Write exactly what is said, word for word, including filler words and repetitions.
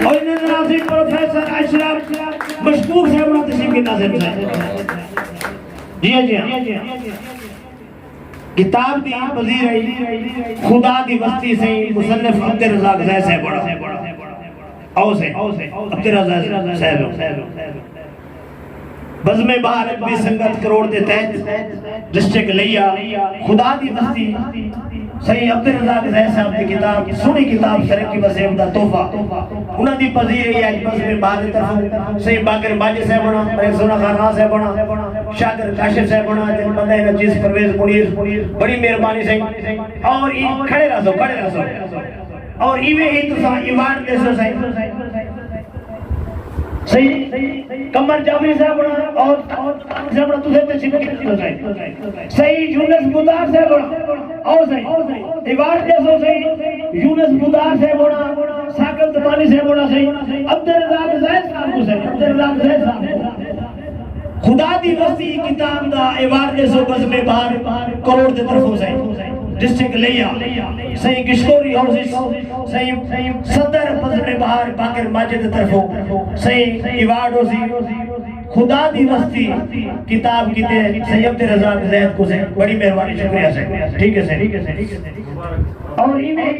اور انہاں دے نال سی پروفیسر اشرف مشکور صاحب ہوݨاں تشریف گھن آسن سائیں۔ جی ہاں، جی ہاں۔ کتاب دی پذیرائی خدا دی وستی سئیں مصنف عبدالرزاق زاہد صاحب ہوݨاں۔ آؤ سئیں، عبدالرزاق صاحب۔ بزم بہار ادبی سنگت کروڑ دے تحت ڈسٹرکٹ لیا خدا دی وستی سئیں عبدالرزاق زاہد صاحب دی کتاب، سوہݨی کتاب سرائیکی وسیب دا تحفہ۔ انہاں دی پذیرائی اڄ بزم بہار دی طرفوں سئیں باقر ماجد صاحب ہوݨاں، ملک سونا خان راز صاحب ہوݨاں، شاکر کاشف صاحب ہوݨاں، جن بندہ انہاں چیز پرویز منیر، بڑی مہربانی سئیں۔ اور ای کھڑے رہسو، کھڑے رہسو۔ اور ایویں ہی تساں ایوارڈ ݙیسو سئیں۔ سئیں قمر جعفری صاحب ہوݨاں اور صاحب ہوݨاں تساں تے چھپ کے سئیں۔ سئیں یونس بودار صاحب ہوݨاں، آؤ سئیں۔ ایوارڈ ݙیسو سئیں۔ یونس بودار صاحب ہوݨاں، ثاقب زمانی صاحب ہوݨاں سئیں۔ عبدالرزاق زاہد صاحب کوں سئیں، عبدالرزاق زاہد صاحب کوں۔ خدا دی وستی کتاب دا ایوارڈ ݙیسو بزم بہار کروڑ دے طرفوں سئیں۔ ڈسٹرکٹ لیا سئیں گشکوری ہاؤس سئیں صدر بزم بہار باقر ماجد دے طرفوں سئیں ایوارڈ ہوسی۔ خدا دی وستی کتاب کیتے سئیں عبدالرزاق زاہد کوں سئیں، بڑی مہربانی، شکریہ سئیں۔ ٹھیک ہے سئیں۔ اور ایویں